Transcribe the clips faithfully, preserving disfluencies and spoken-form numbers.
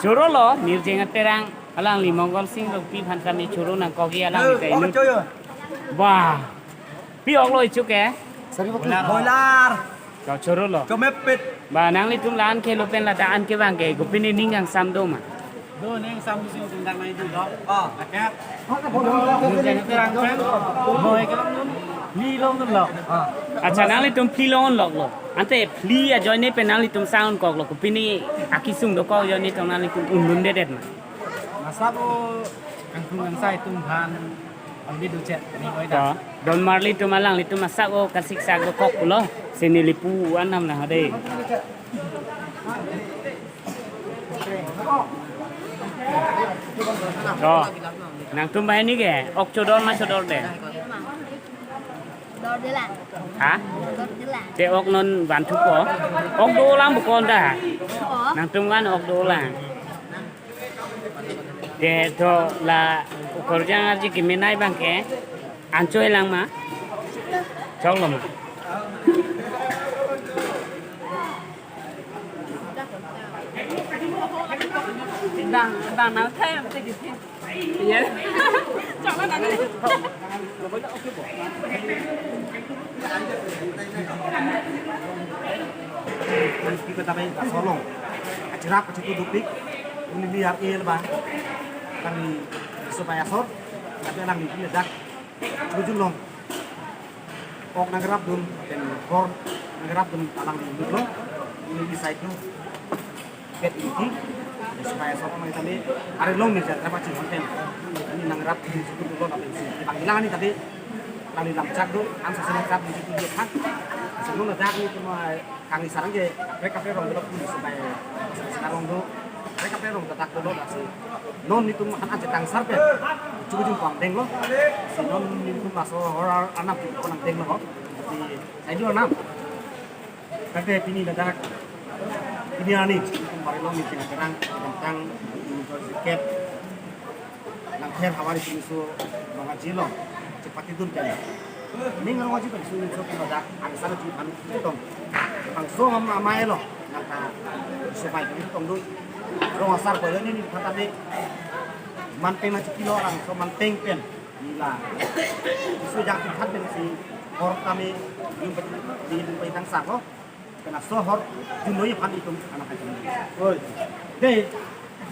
Choro lo, Mirjeng Aterang, alangli Mongol Sing Rongpi aphan kami choro nangkokji alangli ke inut. Bah, pi ok lo ichu ke? Boiler. Kau choro lo. Chomepit. Bah, nanglitum la-an ke lo pen ladak an kevang ke, kopine ning kangsam do ma? Do ning sam sing sing dak nai do. Oh, akap. Mirjeng Aterang pen. Noi ke long nun. Ni long nun lo. Accha, nanglitum phli long lok lo. Ante phli ajoine pen nanglitum sang kok lo. Kopine akesung dokok ajoine tong nanglitum un-un dedet ma? Masa bo kangtung kangsai atum aphan. Albi duchet ni oi da. To, don marli atum alanglitum asap o kasik sak dokok pulo. Sini lipu anam na hade. To, nangtum banghini ke, ok chodor ma chodor de? Dor de lang. Ha? Dor de lang. Te ok non van thupo. Ok dolang bukon da. Oh. Nangtum van ok dolang. Te to la ukorjang arji kemenei abang ke. An chohelang ma? Choklo ma? Dang, dang nang thai am te kithi. Iya. Choklo dang. Kita tapai solong. Acerap kecil duplik. Uni liar el ba. Kami supaya sor. Tapi alang ini dak. Chujun long. Ok nangkerapdun, pen hor nangkerapdun alangli inut lo, ini di side lo, bet inti, supaya sapa mai tadi, ari long ni jatra pachin konten, ini nangkerapdun suku dulu, tapi si, di panggilan ini tadi, alangli lamchak do, an sasi nangkerapdun suku dia kan, sebelum ada ini cuma kang isarang ke, kaprek kaprek rong dulu pun supaya sekarang do, kaprek kaprek rong tatak dulu, si, non itum han aja tangsar pen, cukup jumpa deng lo, si non itum maso hor anap itum nang deng lo, si, saya juga nam, tapi pini dadak, pini ani, itum bari long ni tengah terang, tentang, itum sikep, nang her hawari pini so, bang aji lo, cepat itu kan. Ning rong aji pen suning so pen dak, angsar aji pen itu tong. Bang so ham amai lo, nang ta so pai pen itu tong do. Rong asar ko ini ni kata de. Manteng na chiki lo rang so manteng pen. Nila. So jak pen khat pen si hor kami yung pen di yung pen tang sar lo. Kena sohor junoi aphan itum anak kacang. Oi. Dei,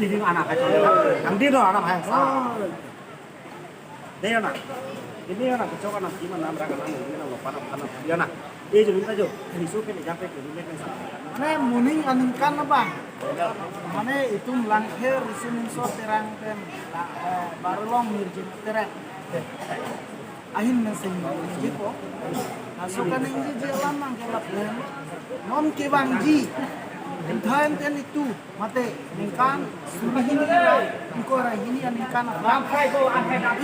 dei anak kacang. Kang dei do anak kacang. Dei anak. Ini anak kecok anak gimana mereka anak ini anak lupa anak anak dia anak. Eh, jadi kita jo. Ini suka nih sampai ke rumah kan sama. Mane moning aningkan apa? Mane itum Langkher Riso Nimso Terang pen, eh, Barlong Mirjeng Terang. Ahin mesen ningjepo. Laso kaningjeji alam nangkelap pen. Non kevangji. Entha enten itum mate ningkan suri hini ra ingkoi ra hini aningkan aphan.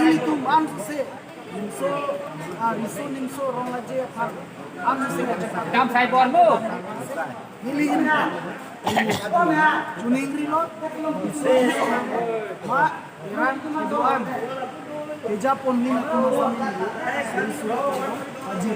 Ilitum ansose Nimso, ah, Riso Nimso Rong Aje aphan ansose ngajak. Dam sai bor mo. Nelihin. Chuningri lo. Ma, Iran kedoan. Kejapon nina kuma samin. Suri suri. Aji.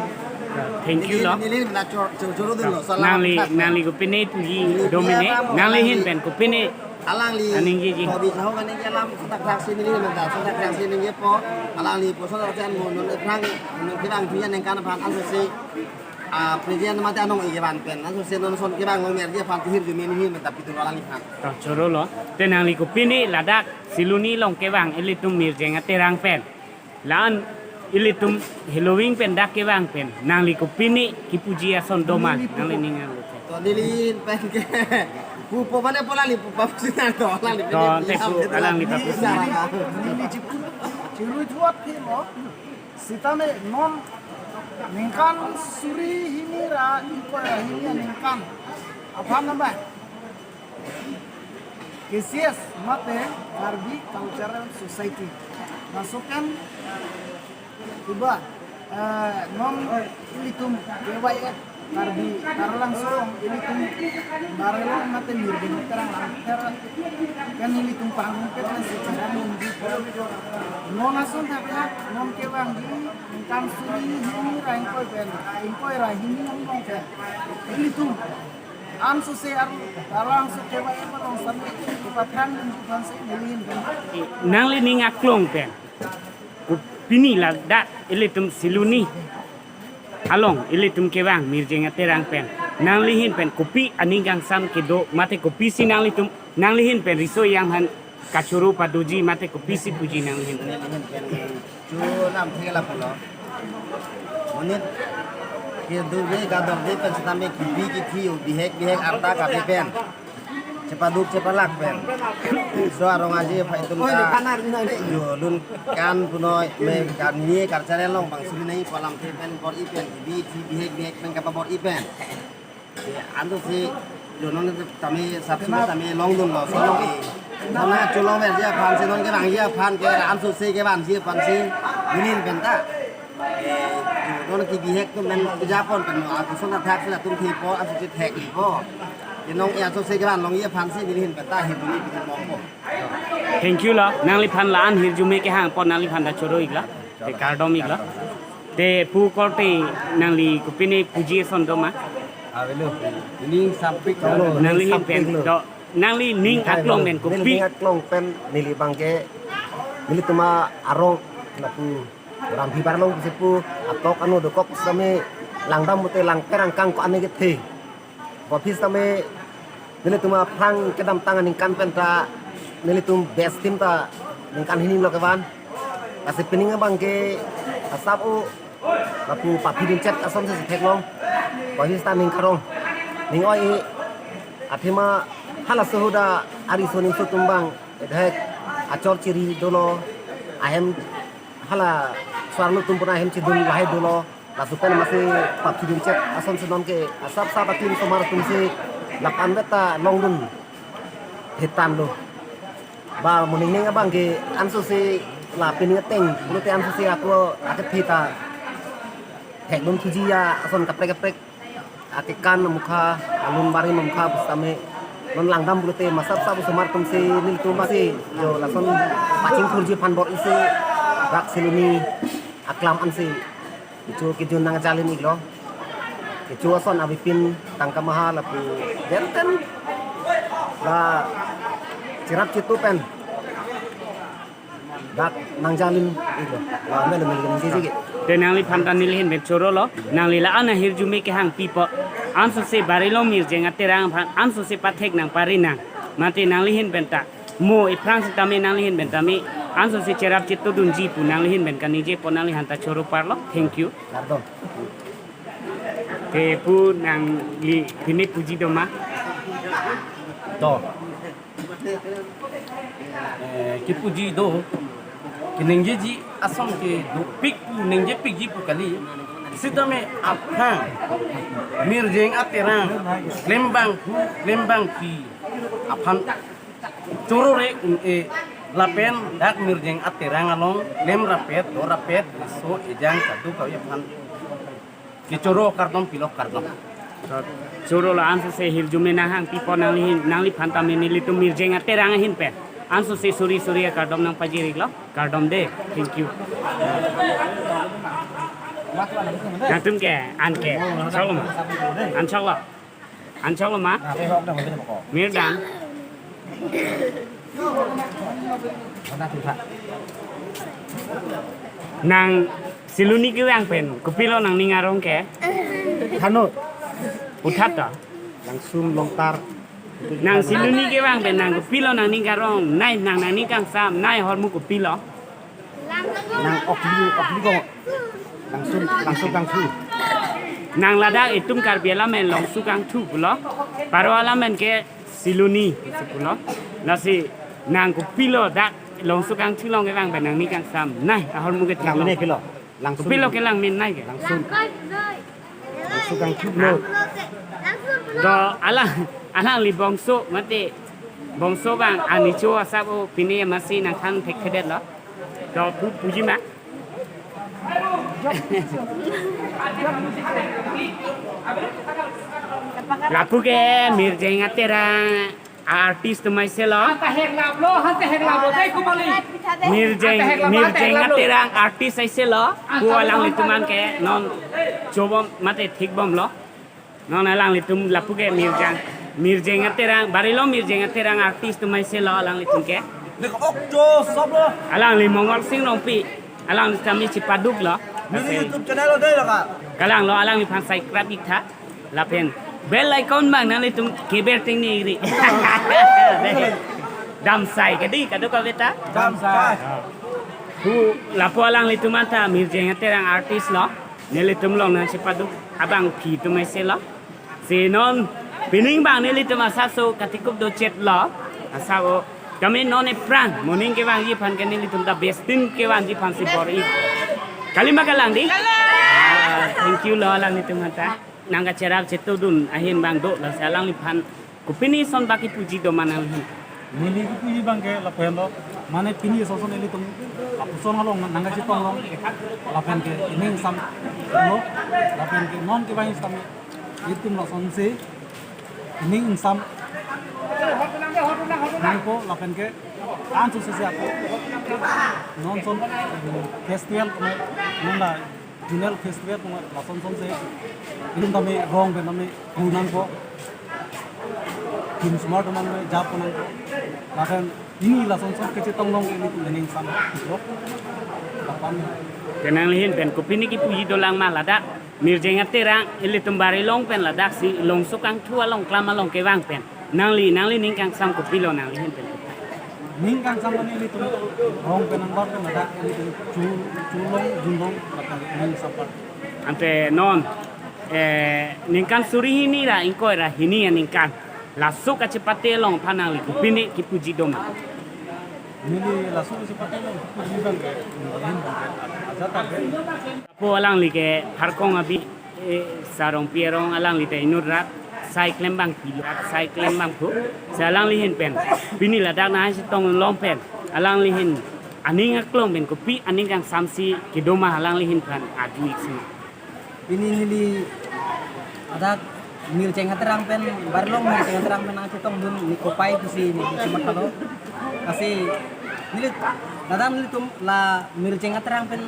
Thank you lo. Nelihin bela chor chor chor dun lo. Salam. Nangli nangli kopine puji domine. Nelihin pen kopine. Alangli. Aningjeji. Kobi saho kaningje alam setak fraksi nelihin bela setak fraksi ningjepo. Alangli poson akan mo non eprang non kirang tuya nengkan aphan ansose. Ah, president mate anong ije ban pen, laso si non son kevang lo merji aphan tihir jumi ni hi meta pitu lo lang iphan. To choro lo. Te nangli kopine ladak Siloni along kevang ilitum Mirjeng Aterang pen. La-an ilitum Halloween pen dak kevang pen. Nangli kopine kipuji ason do ma, nangli ning ang. To nelihin pen ke. Pupo mane pola li pupa pusinan to lang li. To, ante pu, alang li papusinan. Neli chipu. Chirui thuat phi lo. Sitame non ningkan suri hini ra ingkoi ra hini aningkan aphan namba K C S mate Karbi Cultural Society. Masukan iba, eh, non ilitum K Y F Karbi Taralangso along ilitum Barlong mate Mirjeng Aterang Langkher kan ilitum panggung pet na si cara nunggu. Non ason thakthak non kevangji ningkan suri hini ra ingkoi pen, ingkoi ra hini aningkan pen. Ilitum Ansose ar-, arloso kevang ema along sitame kepaphrang dunji aphansi nelihin pen. Nangli ning aklong pen, pini ladak ilitum Siloni along ilitum kevang Mirjeng Aterang pen, nanglihin pen kopi aning kangsam kedo mate kopisi nanglitum, nanglihin pen riso ejang aphan kachoro padoji mate kopisi puji nanglihin? Nelihin pen cho lamthe ke lapulo. Monit keduk de kadokde pen sitame kebi kethe o, bihek bihek arta kape pen, chepaduk chepalak pen, so arong aje aphai atum ta yo lun kan punoi, me kan ni culture along bangsi nai pu alamthe pen bor-i pen, kebi kethe bihek bihek pen kapabor-i pen. Ansose yo non tame sapsi tame longdunlo, so long e. Sana cholong verji aphansi, non kevangji aphan ke ansose kevangji aphansi nelihin pen ta, eh, yo non kebihek atum pen kejapon pen, a, koson athak si latum thepo, ansose thekpo. Yo non e ansose kevang longji aphansi nelihin pen ta hirjume pidun longpo. Thank you lo, nangliphan la-an hirjume kehang apot nangliphan ta choro iklo. Te kardom iklo. Te pu korte nangli kopine puji ason do ma? Avelo. Ning sampik lo. Nangli ning pen sampik lo. Do, nangli ning aklong pen kopi? Neli ning aklong pen neli abangke, nelitum arong lapu Rambhi Barlong pusi pu atok anu dokok sitame langdam pute langpher angkang ko-an kethe. Baphi sitame nelitum aphrang kedamtang aningkan pen ta nelitum best team ta ningkan hini lo kevan. Lasi pining abangke asap o lapu paphi dun chet asonsi theklong. Baphi sita ning karong. Ning oi-i, athema halaso ahut ariso nimso atum abang, edhek achor chiri dolo, ahem hala swarlo atum puna ahem chidun lahai dolo. Laso pen masi paphi dun chet asonsi nonke asap sap atum osomar atumsi lapu-an vet ta longdun hetan lo. Ba moning ning abangke ansose la pining ateng pulote ansose ako akethe ta thekdun thuji ya ason kaprek kaprek, akekan amukha, alun barim amukha pusitame non langdam pulote masap sap osomar atumsi nelitum masi yo lason pachingthurji aphan bor-isi dak Siloni aklam ansi kecho kejun nangjalin iklo. Kecho ason avepin tangka maha lapu jenten la cherap chitu pen dak nangjalin iklo. La melo melo melo ke. Te nangliphan ta nelihin pen choro lo, nangli la-an ahirjume kehang pipo. Ansose Barlong Mirjeng Aterang aphan ansose pathek nangpari nang. Mate nanglihin pen ta mo ephrang sitame nanglihin pen tame ansose cherap chitu dunji pu nanglihin pen kaningje apot nangliphan ta choro parlo. Thank you. Kardom. Te pu nangli pine puji do ma? Do. Eh, kepuji do. Keningjeji ason ke dopik pu ningjepikji pu kali. Sitame aphrang Mirjeng Aterang klembangphu klembangphi aphan choro re un-e lapen dak Mirjeng Aterang along klem rapet do rapet, riso ejang kadokave aphan kechoro kardom pilo, kardom. Choro lo, ansose hirjume nanghang pipo nanglihin, nangliphan tame nelitum Mirjeng Aterang ahin pen ansose suri suri akardom nangpajir iklo, kardom de. Thank you. Nangtum ke, an ke, choklo ma? An choklo? An choklo ma? Mir dan. Nang Siloni kevang pen kopilo nangning arong ke? Thano. Puthot to? Langsung longtar. Nang Siloni kevang pen nang kopilo nangning karong? Nai nang nangning kangsam, nai ahormu kopilo? Nang okli, okli ko. Langsung, langsung kangthu. Nang ladak itum Karbi alam pen longso kangthu pulo. Paro alam pen ke Siloni pulo. Lasi nang kopilo dak longso kangthu along kevang pen nangning kangsam, nai ahormu ke nang thilo? Mene pilo. Langsung. Kopilo kelang min nai ke? Langsung. Langsung kangthu lo. Do alang, alangli bongso mate bongso abang ani cho asap o pine masi nangthan thekthedet lo. Do pu, puji ma? Lapu ke Mirjeng Aterang artist atum aise lo. Hanta heklap lo, hanta heklap lo, dei kumali. Mirjeng, hanta heklap, Mirjeng hanta heklap lo. Aterang artist aise lo. Pu alanglitum an ke non chobom mate thikbom lo. Non alanglitum lapu ke Mirjeng, Mirjeng Aterang, Barilong Mirjeng Aterang artist atum aise lo alanglitum ke. Dik ok jo sob lo. Alangli Mongol Sing Rongpi, alangli tame chepaduk lo. Neli YouTube channel lo dei lo ka. Kalang lo alangliphan subscribe ik tha. Lapen bell icon bang nanglitum keber ting ni ri. Damsai kedi kadokave ta. Damsai. Hu lapu alanglitum anta Mirjeng Aterang artist lo. Nelitum along nangchepaduk abangpi atum aise lo. Si non pining bang nelitum asapso katikup do chet lo. Asap o kami non epran moning kevangji aphan ke nelitum ta best team kevangji aphan si bor-i. Kalima kalang di. Ah, thank you lo alanglitum anta. Nangkacherap chetudun ahin bang do lo si alangliphan kopine ason bak kipuji do ma nangli? Neli kipuji bang ke lapu henlo, mane pini ason ason nelitum lapuson along nangkachetong long, lapen ke ining sam lo, lapen ke non kevang sam itum lasonsi ining sam nangpo, lapen ke ansu sesi ako non ason festival non la Zonal festival pu lason ason si itum tame rong pen tame pu nangpo. Team smart tame jap pu nangpo. Lapen pini lason ason kachetong long ke nelitum ining sam lo. Lapan. Ke nangli ahin pen kopine kipuji dolang ma ladak Mirjeng Aterang ilitum Barilong pen ladak si Longso Kangthu along klam along kevang pen. Nangli, nangli ning kangsam kopilo nangli ahin pen? Ning kangsam nelitum rong pen angbor pen ladak nelitum chu, chulong, junlong, lapen ning sampar. Ante non, eh, ningkan suri hini ra ingkoi ra hini aningkan laso kachepate along aphan nangli kopine kipuji do ma? Neli laso kachepate along kipuji bang ke, neli bang ke, ajat ave. Lapu alangli ke Pharkong abi, eh, Sarong Pierong alangli ta inut rat, sai klem bangpi lo, sai klem bangphu, si alangli ahin pen. Pini ladak nangchetong long pen, alangli ahin aning aklong pen kopi aning kangsam si kedo ma alangli ahin pen adu ik si. Pini neli ladak Mirjeng Aterang pen, Barilong Mirjeng Aterang pen nangchetongdun ne kopai pusi ne kimat halo. Lasi neli ladak nelitum la Mirjeng Aterang pen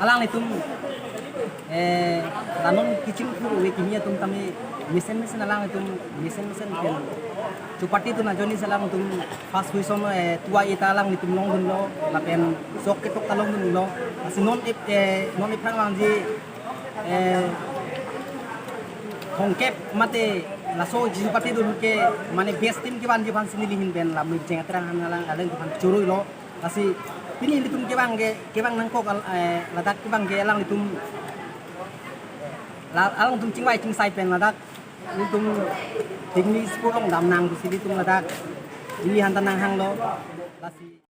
alanglitum, eh, la non kachingthur ave kimi atum tame mesen mesen alanglitum mesen mesen pen chepatedun ajoine si alangtum first position, eh, two-a-eight alanglitum longdunlo, lapen sok ketok ta longdunlo. Lasi non ep-, eh, non ephrang vangji, eh, thomkep mate laso chepatedun ke mane best team kevangji aphan si neli ahin pen la Mirjeng Aterang alang alangtum aphan choroi lo. Lasi pini ilitum kevang ke, kevang nangkok al-, eh, ladak kevang ke alanglitum la, alangtum chingvai chingsai pen ladak ilitum picnic spot along damnang pusi ilitum ladak ili hanta nanghanglo. Lasi